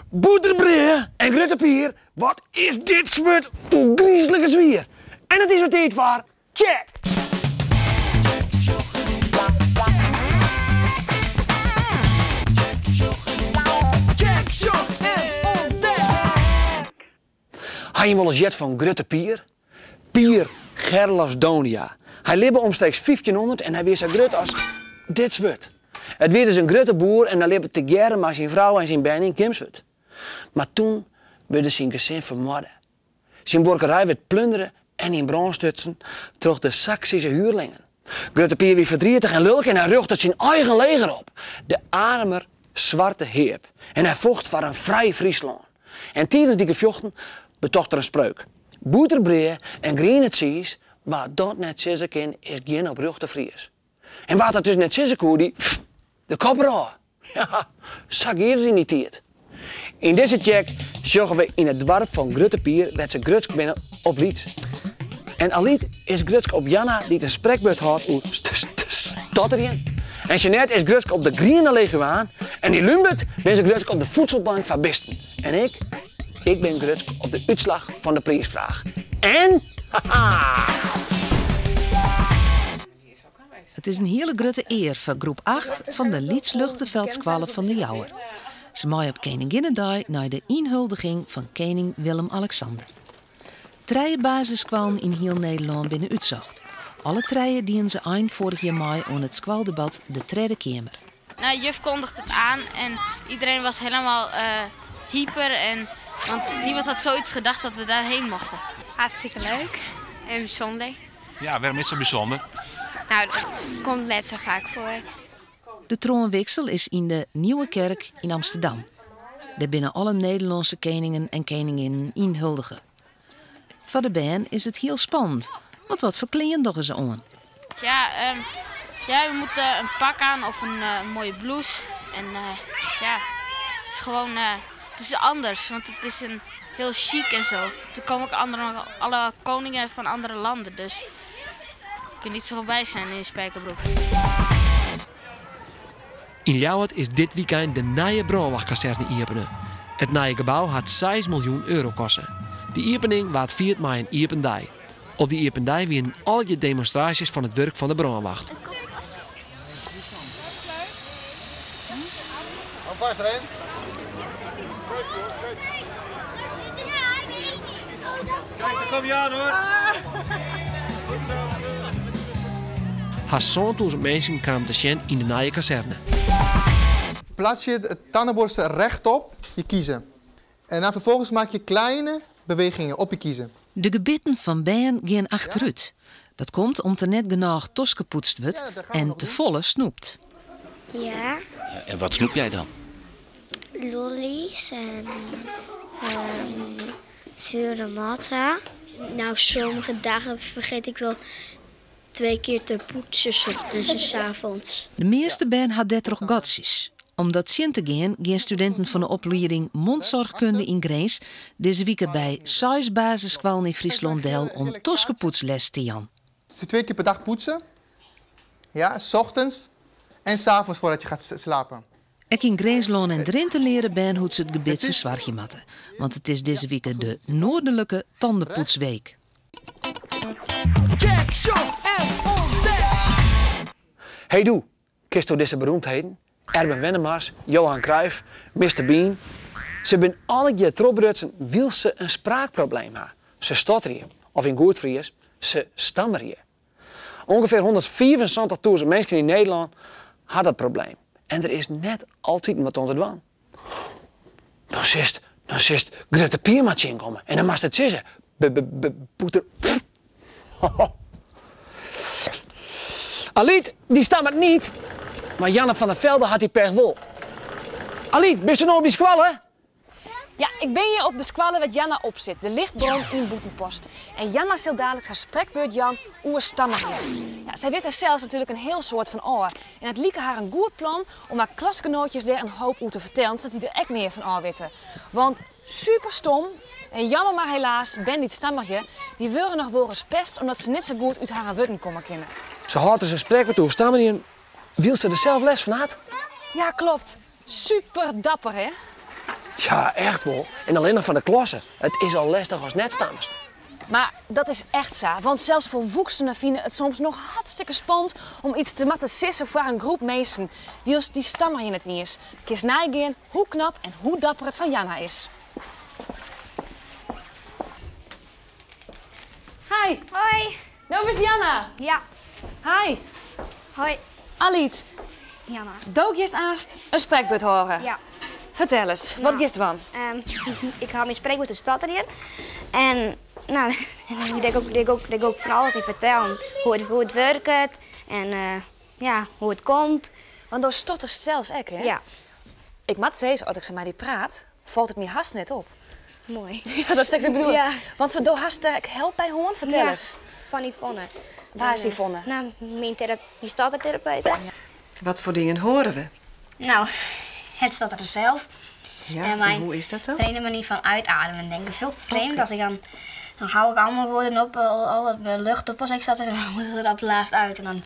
Bûterbrea en Grutte Pier, wat is dit swurd ôfgryslike swier! En it is wer tiid foar Tsjek! Tsjek, sjoch en ûntdek! Ha jim wolris heard fan Grutte Pier? Pier Gerlofs Donia. Hy libbe omstreeks fyftjinhûndert en hy wie sa grut as dit swurd. It wie dus in grutte boer en hy libbe tegearre mei syn frou en syn bern yn Kimswert. Mar toen wurde syn gesin fermoarde. Syn buorkerij wurdt plundere en yn brân stutsen troch de Saksyske huerlingen. Grutte Pier wie ferdrietich en lulk en hy rjochte syn eigen leger op, de Arumer Swarte Heap, en hy focht foar in frij Fryslân. En tidens dy gefjochten betocht er in spreuk, Bûterbrea en griene tsiis, wa't dat net sizze kin is gjin oprjochte Fries. En wa't dat dus net sizze koe, dy de kop derôf. Ja, sa gie it yn dy tiid. Yn dizze tsjek sjogge we yn it doarp fan Grutte Pier wêr't se grutsk binne op Lyts. En Alyt is grutsk op Janna dy't in sprekbeurt hâldt oer stotterjen. En Jeanette is grutsk op de griene leguaan. En yn Lúnbert binne se grutsk op de voedselbank foar bisten. En ik, ik bin grutsk op de útslach fan de priisfraach. En haha! It is in hiele grutte ear foar groep acht fan de Lyts Luchtenveldskoalle fan De Jouwer. Se meie op Keninginnedei nei de ynhuldiging fan kening Willem-Alexander. Trije basisskoallen yn hiel Nederlân binne útsocht. Alle trije dienen se ein foarich jier mei oan it skoaldebat De Tredde Keamer. Nou, juf kondigt het aan en iedereen was helemaal hyper en want niemand had zoiets gedacht dat we daarheen mochten. Hartstikke leuk en bysûnder. Ja, wêrom is it sa bysûnder? Nou, dat komt net sa faak foar. De troanwiksel is yn de Nieuwe Kerk yn Amsterdam. Dêr binne alle Nederlânske keningen en keninginnen ynhuldige. Foar de bern is it hiel spannend, want wat foar klean dogge se oan? Ja, ja, we moeten een pak aan of een mooie blouse. En ja, het is gewoon, het is anders, want het is een heel chic en zo. Er komen ook andere, alle koningen van andere landen, dus je kunt niet zo bij zijn in je spijkerbroek. Yn Ljouwert is dit wykein de nije brânwachtkazerne iepene. It nije gebou hat seis miljoen euro koste. De iepening waard fierd mei in iepen dei. Op dy iepen dei wienen allegear demonstraasjes fan it wurk fan de brânwacht. Hast sântûzen minsken kamen te sjen yn de nije kazerne. Plaats je het tandenborstel rechtop je kiezen. En dan vervolgens maak je kleine bewegingen op je kiezen. De gebitten fan bern gean achterút. Dat komt om't der net genôch toskepoetst wurdt en tefolle snoept. Ja. En wat snoep jij dan? Lollies en zure matta. Nou, sommige dagen vergeet ik wel twee keer te poetsen, 's ochtends en 's avonds. De measte bern ha dêrtroch gatsjes. Om dat tsjin te gean, gean studinten fan de oplieding Mondzorgkunde yn Grins dizze wike by seis basisskoallen yn Fryslân del om toskepoetsles te jaan. Twee keer per dag poetsen. Ja, 's ochtends en 's avonds voordat je gaat slapen. Ek yn Grinslân en Drinte leare bern hoe't se it gebit fersoargje moatte, want it is dizze wike de Noordelijke Tandenpoetsweek. Tsjek, sjoch en ûntdek! Hey doe, kinsto dizze beroemdheden? Erben Wennemars, Johan Cruijff, Mister Bean. Se binne allegear trochbrutsen wylst se in spraakprobleem ha. Se stotterje, of yn goed Fries, se stammerje. Ungefear hûndertfiifensantich tûzen minsken yn Nederlân ha dat probleem. En der is net altiten wat oan te dwaan. Dan silst, dan silst Grutte Pier mar tsjinkomme en dan moatst it sizze. B-b-b-boeter. Alyt, dy stammert niet, mar Janne van der Velde hat dy pech wol. Alyt, bisto no op dy skoalle? Ja, ik bin hjir op de skoalle wêr't Janna op sit, de Lichtbron yn Bûtenpost. En Janna sil daliks har sprekbeurt jaan oer stammerjen. Ja, sy wit der sels natuerlik in hiel soad fan ôf. En it like har in goed plan om har klasgenoatjes dêr in hoop oer te fertellen, sadat dy der ek mear fan ôf witte. Want superstom en jammer mar helaas, bern dy't stammerje, dy wurde noch wolris pest omdat se net sa goed út harren wurden komme kinne. Se hâldt dus in sprekbeurt oer stammerjen, wylst se der sels lêst fan hat. Ja, klopt. Super dapper, hè? Ja, echt wol. En allinnich foar de klasse. It is al lestich ast net stammerst. Mar dat is echt sa, want sels folwoeksenen fine it soms noch hartstikke spannend om iets te moatte sizze foar in groep minsken, wylst dy stammerje net iens. Kinst neigean hoe knap en hoe dapper it fan Janna is. Hi. Hoi. Do bist Janna? Ja. Hi. Hoi. Alyt. Janna. Do giest aanst in sprekbeurt hâlde. Ja. Fertel ris, wat giest dwaan? Ik ha myn sprekbeurt oer stotterjen. En no, dêr gean ik fan alles yn fertellen. Hoe it wurket en ja, hoe it komt. Want do stotterst sels ek, hè? Ja. Ik moat sizze, as ik sa mei dy praat, falt it my hast net op. Moai. Ja, dat is ek de bedoeling. Ja. Want do hast dêr ek help by hân? Fertel Ja, ris. fan Yvonne. Wa is Yvonne? No, myn stotterterapeute. Wat foar dingen hoare we? No, it stotteren sels. Ja, En en mijn hoe is dat dan? vreemde manier van uitademen. Denk ik. Het is heel vreemd als ik dan, dan hou ik allemaal woorden op, al het mijn lucht op als ik zat en dan moet het er op het laatst uit. En dan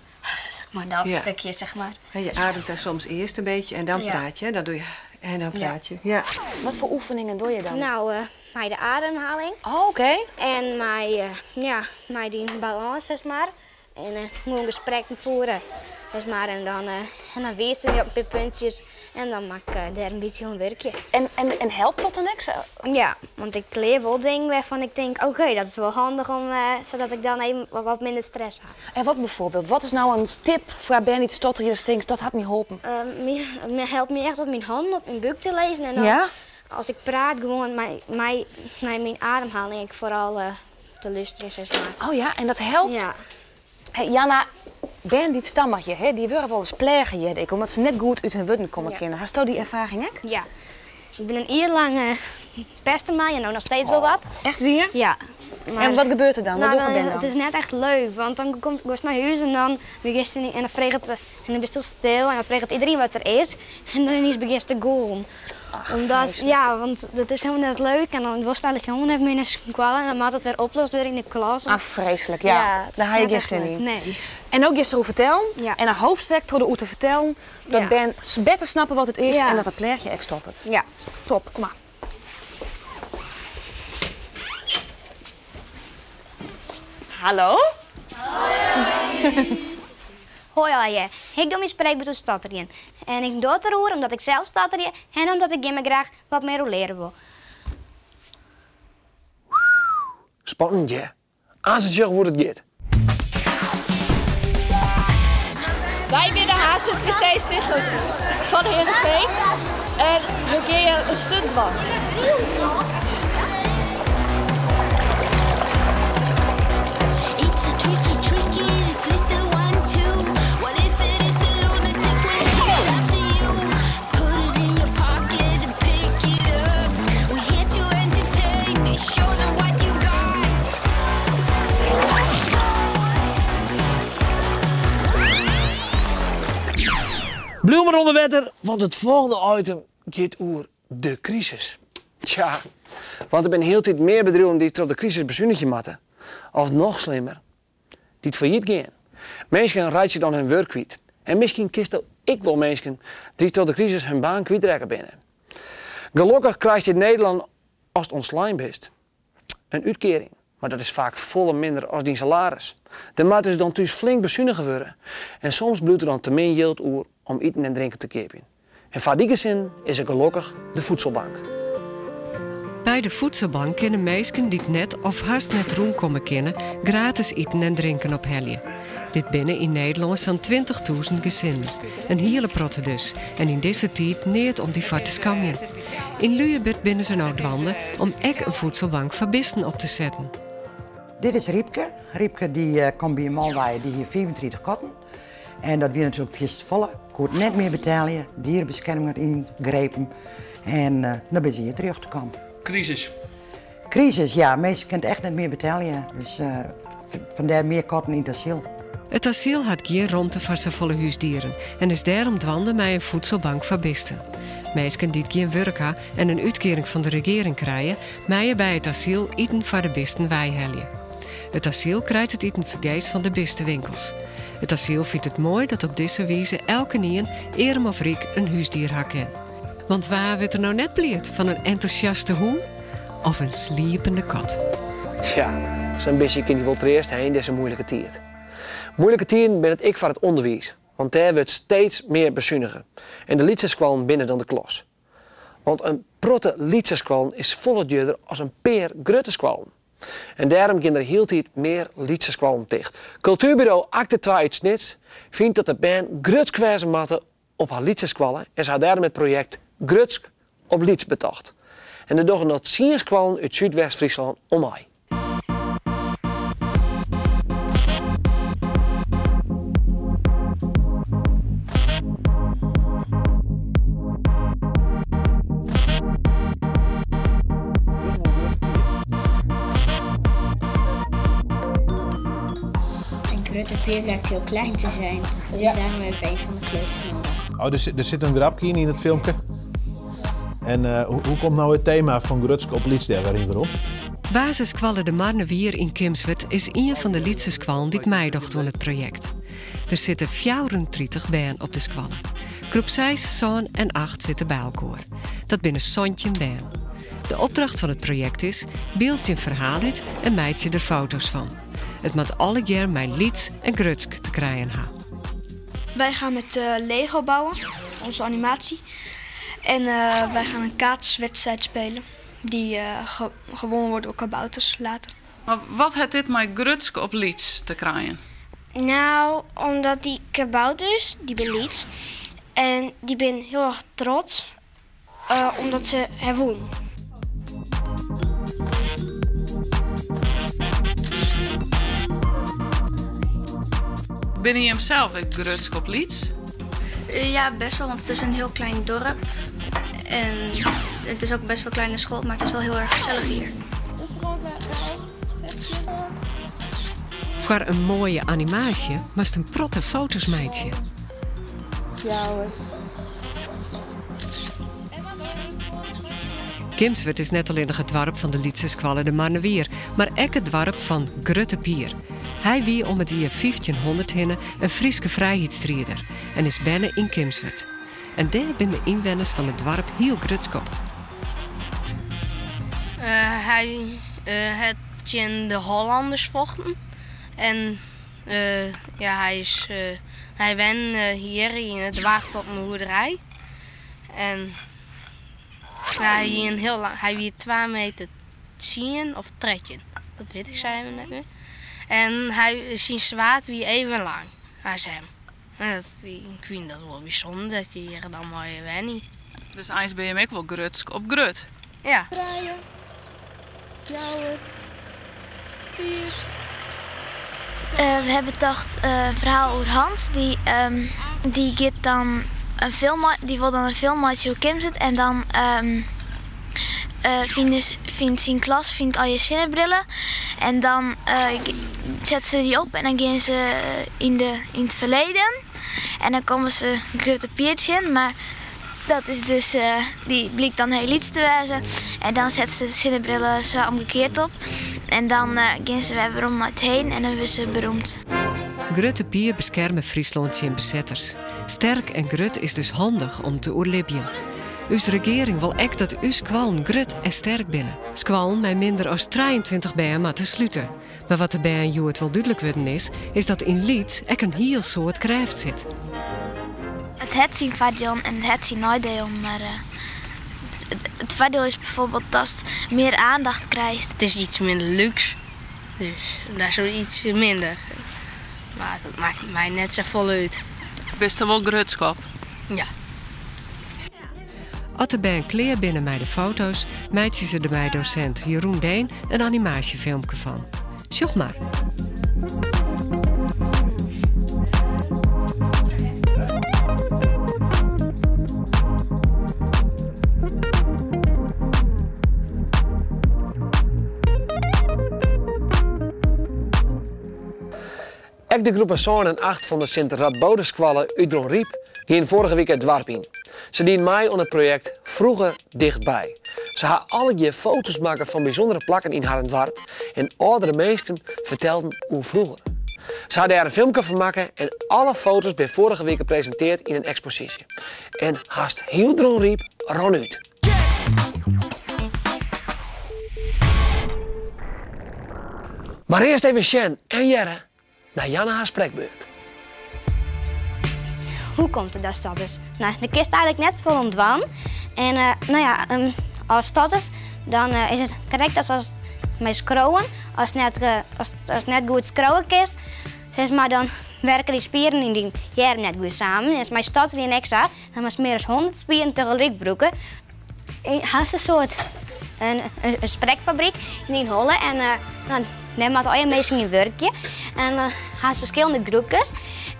zeg maar dat Ja. stukje, zeg maar. Hè, je ademt daar soms eerst een beetje en dan Ja. praat je. Dan doe je en dan Ja. praat je. Ja. Wat voor oefeningen doe je dan? Nou, mei de ademhaling. Oh, oké. En mei, ja, mei die balans, zeg maar. En gewoon gesprekken voeren. Zeg maar. En dan, en dan wees ze me op een paar puntjes en dan maak ik daar een beetje een werkje. En helpt dat dan niks? Ja, want ik leer wel dingen waarvan ik denk, oké, dat is wel handig om, zodat ik dan even wat minder stress heb. En wat bijvoorbeeld? Wat is nou een tip voor ben niet stotteren, je stinkt, dat had me geholpen? Me helpt me echt op mijn handen, op mijn buik te lezen. En dan, Ja? als ik praat, gewoon mijn ademhaling ik vooral te luisteren, zeg maar. Oh ja, en dat helpt? Ja. Hey, Janna, ben die stammertje, hè, die worden wel eens plegen, jed ik, omdat ze net goed uit hun woorden komen Ja. kennen. Hast du die ervaring ook? Ja. Ik ben een uur lang pesten, en nou nog steeds wel wat. Echt weer? Ja. Maar En wat gebeurt er dan? Wat Nou, doe je dan, dan? Het is net echt leuk, want dan kom ik naar huis en dan begint ze niet, en dan vraagt het, en dan ben je stil en dan vraagt iedereen wat er is. En dan ineens begint ze te goalen. Ach, Omdat, vreselijk. ja, want dat is helemaal net leuk en dan was het eigenlijk helemaal net meer naar school en dan maakt het weer oplost weer in de klas. Ah, vreselijk, ja. Ja, het Daar is haal je net geen echt zin leuk. in. Nee. En ook gisteren vertellen, Ja. en dan hoofdstuk door de oer te vertellen, dat Ja. ben beter snappen wat het is Ja. en dat het pleegje echt stopt het. Ja. Top, kom maar. Hallo? Hoi. Hoi alje, ik doe mijn spreekbeurt over stotteren. En ik doe het erover omdat ik zelf stotter en omdat ik me graag wat meer leren wil. Spannend, hè? Aan zijn zorg wordt het git. Wij winnen HZPC Sigurd van Heerenveen. En we gaan een stunt van. It's a tricky, tricky, this little one too. What if it is a lunatic when it chase after you? Put it in your pocket and pick it up. We're here to entertain, show them what you got. Bliuw maar onder wetter, want het volgende item gaat over de crisis. Tja, want er zijn heel tijd meer bedrijven die tot de crisis bezuinigje matten. Of nog slimmer, die het failliet gaan. Mensen rijden dan hun werk kwijt. En misschien kiest ik wel mensen die tot de crisis hun baan kwijtraken binnen. Gelukkig krijgt in Nederland als het ontslaan bent een uitkering. Maar dat is vaak volle minder als die salaris. De maat is dan thuis flink bezuinigen worden. En soms bloedt er dan te min geld oer om eten en drinken te kopen. En voor die gezin is er gelukkig de voedselbank. Bij de voedselbank kennen meisken die het net of haast net roem komen kennen, gratis eten en drinken op helje. Dit binnen in Nederland zo'n 20.000 gezinnen. Een hele protte dus. En in deze tijd neert om die vat te skamjen. In Lujenbed binnen ze nou dwanden om ek een voedselbank voor bisten op te zetten. Dit is Riepke. Riepke die komt bij een man bij die hier 35 katten. En dat weer natuurlijk vies volle. Ik kon het net meer betalen. Dierenbescherming had ingrepen. En dan ben ze hier terug te komen. Crisis. Crisis, ja. Mensen kunnen het echt niet meer betalen. Dus vandaar meer katten in het asiel. Het asiel had geen ruimte voor zijn volle huisdieren en is daarom dwande met een voedselbank voor beesten. Mensen die het geen werk hebben en een uitkering van de regering krijgen, maaien bij het asiel eten voor de beesten wijheljen. It asyl krijt it iten fergees fan de bistewinkels. It asyl fynt it moai dat op dizze wize elkenien, earm of ryk, in húsdier ha kin. Want wa wurdt der no net bliid fan in entûsjaste hûn of in sliepende kat? Tsja, sa'n bistje kin dy wol treast ha yn dizze moeilike tiid. Moeilike tiden binne it ek foar it ûnderwiis, want dêr wurdt steeds mear besunige en de lytse skoallen binne dan de klos. Want in protte lytse skoallen is folle djurder as in pear grutte skoallen. En dêrom gean der hieltyd mear lytse skoallen ticht. Kultuerburo Akte Twa út Snits fynt dat de bern grutsk wêze moatte op har lytse skoalle en se ha dêrom it projekt Grutsk op Lyts betocht. En der dogge no tsien skoallen út Súdwest-Fryslân oan mei. Een Grutte Pier blijkt heel klein te zijn. Dus ja. daarom hebben we een van de kleuters nodig. Oh, der sit in grapke yn yn it filmke. En uh, hoe, hoe komt no it tema fan Grutsk op Lyts dêr wer yn werom? Basisskoalle De Marnewier yn Kimswert is ien fan de lytse skoallen dy't meidocht oan it projekt. Der sitte 34 bern op de skoalle. Groep 6, 7 en 8 sitte by elkoar. Dat binne 17 bern. De opdracht fan it projekt is: byldzje in ferhaal út en meitsje der foto's fan. It moat allegear mei lyts en grutsk te krijen ha. Wij gaan met eh, Lego bouwen, onze animatie. En uh, wij gaan een kaatswedstrijd spelen die uh, ge gewonnen wordt door kabouters later. Mar wat hat dit mei grutsk op lyts te krijen? Nou, omdat dy kabouters, dy binne lyts en dy binne hiel erch trots uh, omdat se ha wûn. Binne jim sels ek grutsk op lyts? Ja, best wel, want het is een heel klein dorp. En het is ook best wel kleine school, maar het is wel heel erg gezellig hier. Foar in moaie animaasje moatst in protte foto's meitsje. Kimswert is net allinnich it doarp fan de lytse skoalle De Marnewier, mar ek it doarp fan Grutte Pier. Hy wie om it jier 1500 hinne in Fryske frijheidsstrider en is berne yn Kimswert. En dêr binne de ynwenners fan it doarp hiel grutsk op. Hy hat tsjin de Hollanners fochten en ja, hy is, hy wenne hjir yn it doarp op in boerderij. En ja, hy hie in hiel lang, hy wie twa meter tsien of trettjin, dat wit ik sa even net mear. En hy, syn swaard wie even lang as him. En dat wie, ik fyn dat wol bysûnder dat je hjir dan mei wenje. Dus eins binne jim ek wol grutsk op grut? Ja. Trije, fjouwer, fiif, seis. We hawwe betocht in ferhaal oer Hans. Dy, dy giet dan in film, dy wol dan in film meitsje oer Kimswert en dan fynt syn klas fynt allegear sinnebrillen en dan sette se dy op en dan gean se yn de yn it ferleden en dan komme se Grutte Pier tsjin, mar dat is dus dy blykt dan hiel lyts te wêzen en dan sette se de sinnebrillen sa omgekeard op en dan gean se wer werom nei it heden en dan wurde se beroemd. Grutte Pier beskerme Fryslân tsjin besetters. Sterk en grut is dus handich om te oerlibjen. Us regearing wol ek dat ús skoallen grut en sterk binne. Skoallen mei minder as 23 bern moatte slute. Mar wat de bern hjoed wol dúdlik wurden is, is dat yn lyts ek in hiel soad krêft sit. It hat syn foardielen en it hat syn neidielen, mar it foardiel is bijvoorbeeld datst mear aandacht krijst. It is iets minder lúks, dus dat is iets minder. Mar dat makket my net safolle út. Bist der wol grutsk op? Ja. As de bern klear binne mei de foto's, meitsje se der mei dosint Jeroen Deen in animaasjefilmke fan. Sjoch mar. Ek de groepen sân en acht fan de Sint Radboudusskoalle út Dronryp giene foarige wike it doarp yn. Se dienen mei oan it projekt Vroeger Dichtbij. Se ha allegear foto's makke fan bysûndere plakken yn harren doarp en âldere minsken fertelden oer froeger. Se ha dêr in filmke fan makke en alle foto's binne foarige wike presinteard yn in eksposysje. En hast hiel Dronryp rûn út. Mar earst even sjen en hearre nei Janna har sprekbeurt. Hoe komt it datst stotterst? No, dêr kinst eigenlik net folle oan dwaan. En no ja, ast stotterst, dan is it krekt as ast mei skriuwen, ast net, ast net goed skriuwe kinst, sis mar, dan werke dy spieren yn dyn earm net goed samen. En mei stotterjen ek sa, dan moatst mear as 100 spieren tegelyk brûke. Hast in soart in sprekfabryk yn dyn holle en no, dêr moatte allegear minsken yn wurkje. En dan hast ferskillende groepkes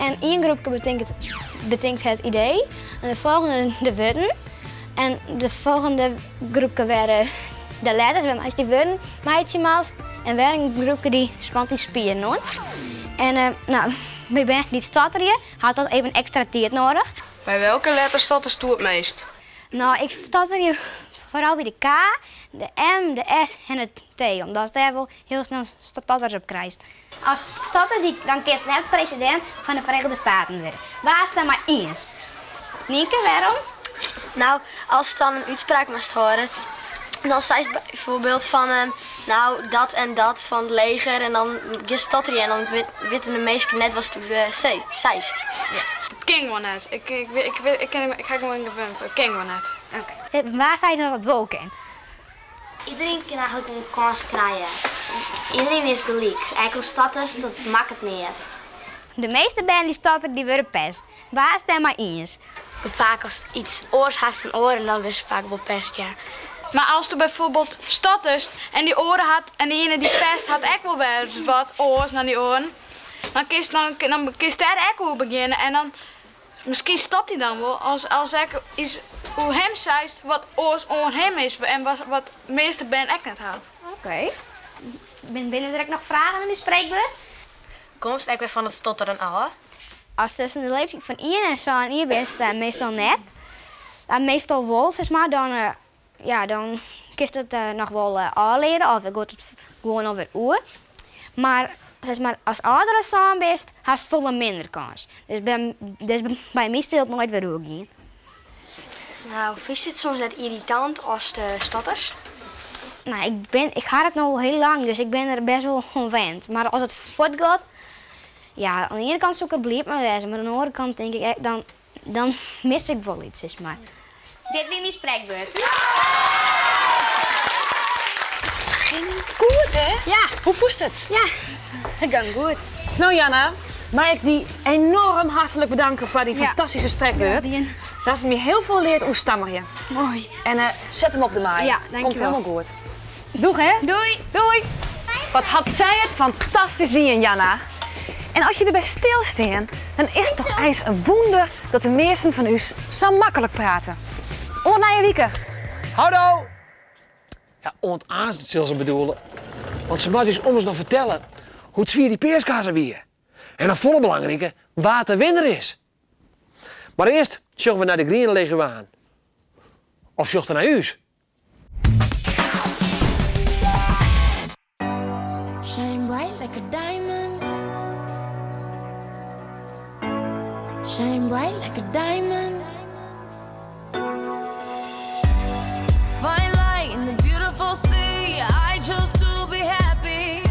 en ien groepke betinkt, betinkt it idee en de folgjende de wurden en de folgjende groepke wer de letters wêrmei'tst dy wurden meitsje moatst en wer in groepke dy spant dy spieren oan. En no, by bern dy't stotterje hat dat even ekstra tiid nedich. By welke letter stottersto it meast? No, ik stotterje foaral by de K, de M, de S en de T, omdatst dêr wol hiel snel stotters op krijst. Ast stotterst, dan kinst net presidint fan de Verenigde Staten wurde. Wa is it dêr mei iens? Nynke, wêrom? No, ast dan in útspraak moatst hâlde, dan seist byfoarbyld fan no, dat en dat fan it leger en dan giest stotterje en dan witte de minsken net watsto seist. It kin gewoan net. Ik, ik, ik, ik, ik ha gewoan gewend. It kin gewoan net. Oké. Wa seit dat it wol kin? Iderien kin eigenlik in kâns krije. Iderien is gelyk. Ek al stotterst, dat makket neat. De measte bern dy't stotterje, dy wurde pest. Wa is it dêr mei iens? Faak ast iets oars hast dan oaren, dan wurdst faak wol pest, ja. Mar ast byfoarbyld stotterst en dy oare hat en de iene dy't pest hat ek wol wer wat oars dan dy oaren, dan kinst dan, dan kinst dêr ek oer begjinne en dan miskien stopt hy dan wol as, as ek iets oer him seist wat oars oan him is en wat, wat measte bern ek net hawwe. Oké. Binne der ek noch fragen yn de spreekbeurt? Komst ek wer fan it stotteren ôf? Ast tusken de leeftiid fan ien en sân jier bist, meastal net. Meastal wol, sis mar, dan, ja, dan kinst it noch wol ôfleare of it giet it gewoan alwer oer. Mar, sis mar, ast âlder as sân bist, hast folle minder kâns. Dus by, dus by my sil it noait wer oergean. No, fynst it soms net yrritant ast stotterst? No, ik bin, ik ha it no al hiel lang, dus ik bin der bêst wol oan wend. Mar as it fuortgiet, ja, oan de iene kant soe ik der bliid mei wêze, mar oan de oare kant tink ik ek, dan, dan mis ik wol iets, sis mar. Dit wie myn sprekbeurt. Dat gyng goed, hè? Ja. Hoe fûnst it? Ja, it gyng goed. No, Janna, mei ik dy enoarm hartlik betanke foar dy Ja. fantastyske sprekbeurt. Ja, dien. Do hast my hiel folle leard oer stammerje. Moai. En set him op de mei. Ja, dankjewol. Komt hielendal goed. Doeg, hè? Doei. Doei. Wat hat sy it fantastysk dien, Janna. En as je derby stilstean, dan is it toch eins in wûnder dat de measten fan ús sa maklik prate. Oant nije wike. Houdoe! Ja, oant aanst sil se bedoele. Want se moat ús ommers noch fertelle hoe't swier dy peaskehazze wie. En noch folle belangriker, wa't de winner is. Mar earst sjogge we nei de griene leguaan. Of sjocht er nei ús? Shine bright like a diamond. Shine bright like a diamond. Find light in the beautiful sea. I chose to be happy.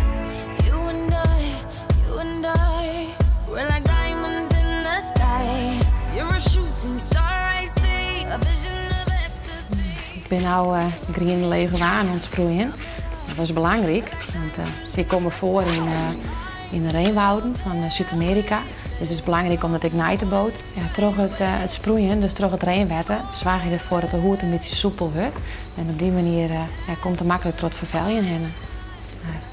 You and I, you and I, we're like diamonds in the sky. You're a shooting star, I see. A vision of ecstasy. Ik bin no griene leguaan oan it sproeien. Dat is belangryk, want sy komme foar yn de regenwâlden fan Súd-Amearika. Dus it is belangryk om dat ek nei te boatsen. Ja, troch it sproeien, dus troch it reinwetter, soargje je derfoar dat de hûd in bytsje soepel wurdt. En op dy manier, ja, komt er maklik troch it ferfeljen hinne.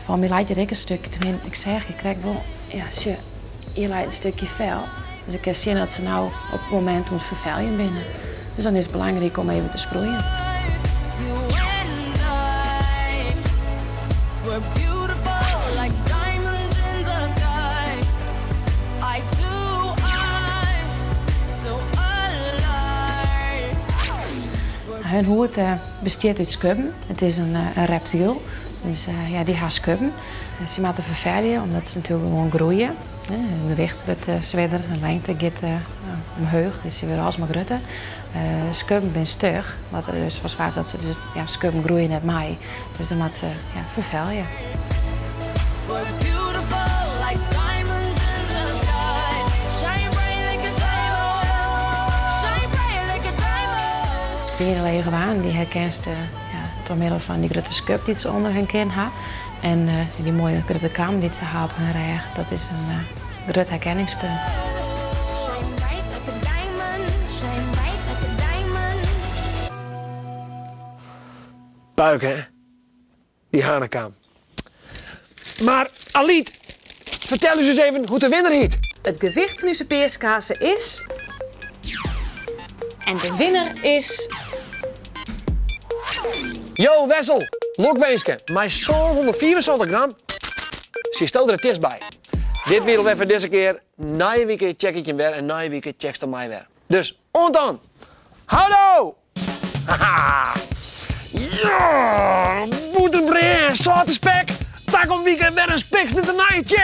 Foar my leit hjir ek in stikje, teminsten, ik seach hjir krekt wol, ja, sjoch, hjir leit in stikje fel. Dus ik kin sjen dat se no op it momint oan it ferfeljen binne. Dus dan is it belangryk om even te sproeien. You and I, we're beautiful like diamonds in the sky. Eye to eye, so alive. Hun hûd bestiet út skubben. It is in reptyl, dus ja, dy ha skubben. Sy moatte ferfelje omdat se natuerlik gewoan groeie. Hun gewicht wurdt swierder, hun lengte giet omheech, dus sy wurde alsmar grutter. Skubben binne stug, wat der dus foar soarget dat se dus, ja, skubben groeie net mei. Dus dan moatte se ja, ferfelje. De giele leguaan dy herkenst ja, troch middel fan dy grutte skub dy't se ûnder hun kin ha. En dy moaie grutte kam dy't se ha op hun rêch, dat is in grut herkenningspunt. Buik hè, dy hanekam. Mar Alyt, fertel ús ris even hoe't de winner hiet. It gewicht fan ús peaskehazze is. En de winner is. Jo Wessel, lokwinske mei 775 gram sitsto der it tichtst by. Dit wie it alwer foar dizze kear. Nije wike check ik jim wer en nije wike checksto my wer. Dus oant dan. Houdoe! Haha! Ja! Bûterbrea en sâlte spek! Takom wike wer in spiksplinternije check!